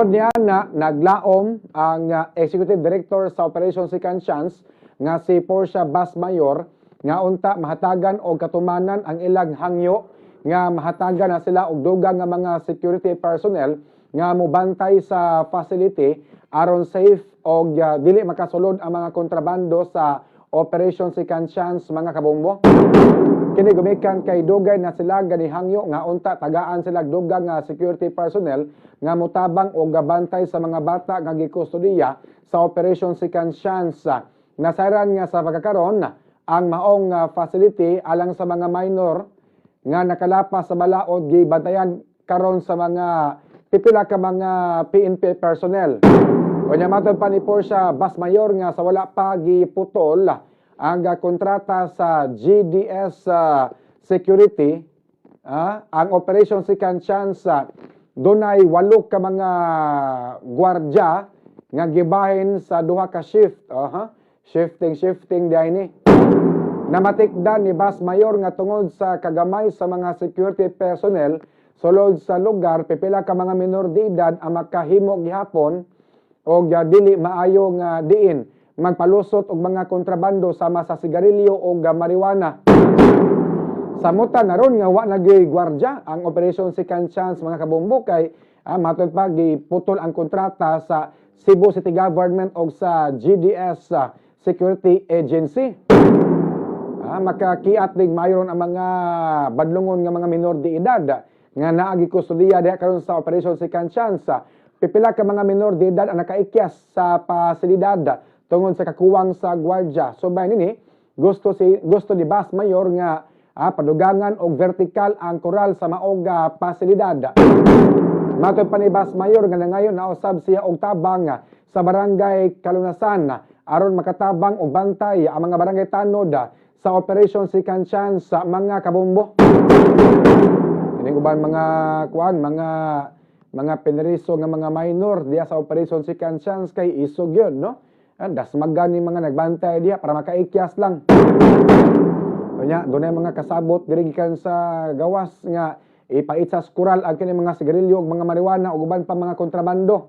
Tungod niya na naglaom ang Executive Director sa Operation Second Chance nga si Portia Basmayor nga unta mahatagan og katumanan ang ilang hangyo nga mahatagan na sila og dugang nga mga security personnel nga mobantay sa facility aron safe og dili makasulod ang mga kontrabando sa Operation Second Chance, mga kabombo. Kini gumikan kay dugay na sila ganihangyo nga unta tagaan sila dugang nga security personnel nga motabang og gabantay sa mga bata nga gikustodiya sa Operation Second Chance. Nasayran nga sa pagkakaron ang maong facility alang sa mga minor nga nakalapas sa balaod gibantayan karon sa mga pipila ka mga PNP personnel. Unya matod pa ni Portia Basmayor nga sa wala pa giputol ang kontrata sa GDS Security, ang Operation Second Chance dunay walo ka mga gwardya nga gibahin sa duha ka shift. Aha. Shifting, shifting diay ni. Namatikdan ni Bas Mayor nga tungod sa kagamay sa mga security personnel sulod sa lugar, pipila ka mga minor de edad ang makahimo gihapon og dili maayo nga diin magpalusot og mga kontrabando sama sa sigarilyo o marijuana. Samutan na ron nga wa na gyoy gwardya ang Operation Second Chance, mga kabombo, kay matod pa giputol ang kontrata sa Cebu City Government og sa GDS Security Agency. Makakiat ding mayon ang mga badlongon nga mga minor de edad nga naagi kustodiya diha karon sa Operation Second Chance. Pipila ka mga minor de edad ang nakaikyas sa pasilidad tungod sa kakuwang sa gwardya. So bahin nini, gusto ni Bas Mayor nga padugangan og vertical ang koral sa maong pasilidad. Matod pa ni Bas Mayor nga nangayon na usab siya og tabang sa Barangay Kalunasan aron makatabang og bantay ang mga barangay tanod sa Operation Second Chance sa mga kabombo. Kining uban mga kuan, mga pineriso nga mga minor diya sa Operation Second Chance kay isog yun, no? Dasmagan ni mga nagbantay diya para makaikyas lang. Unya, dunay mga kasabot diri gikan sa gawas nga ipait sa kural ang kini mga sigarilyo ug mga marijuana ug uban pa mga kontrabando.